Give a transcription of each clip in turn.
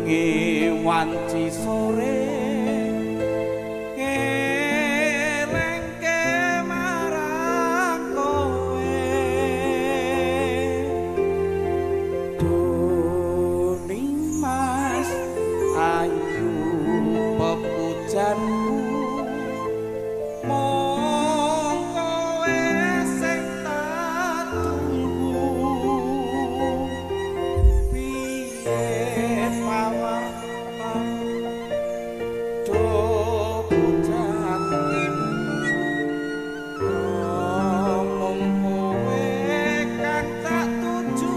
Bengi wanci sore ngelengke marang kowe. Doni Mas ayu pepujanku, mung kowe sing tak tunggu. Piye pawarta do pujanku, mung kowe kang tak tuju.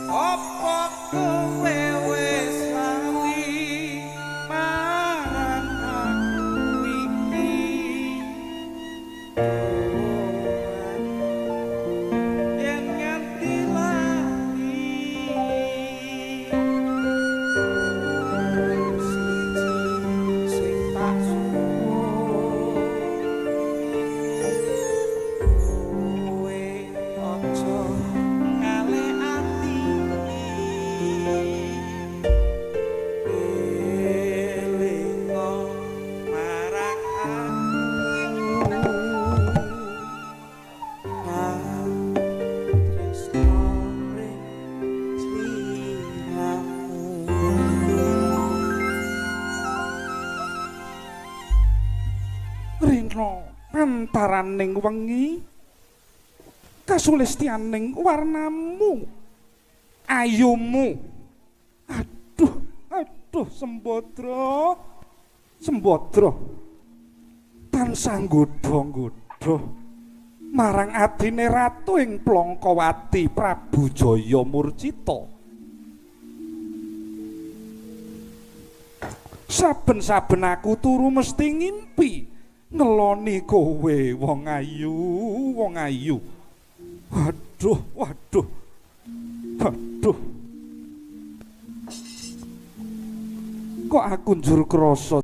Apa kowe wis lali marang aku iki? Yen nganti lali siji sing tak suwun, kowe aja ngalih ati. Elinga marang aku, tresno ring sliramu. Rina antaraning wengi kasulistyaning warnamu ayumu. Aduh, aduh, Sembadra, Sembadra tansah nggodha-nggodha marang adine ratu ing Plangkawati Prabu Jaya Murcita. Saben-saben aku turu mesti ngimpi ngeloni kowe wong ayu, wong ayu. Waduh, waduh. Waduh. Kok aku njur krasa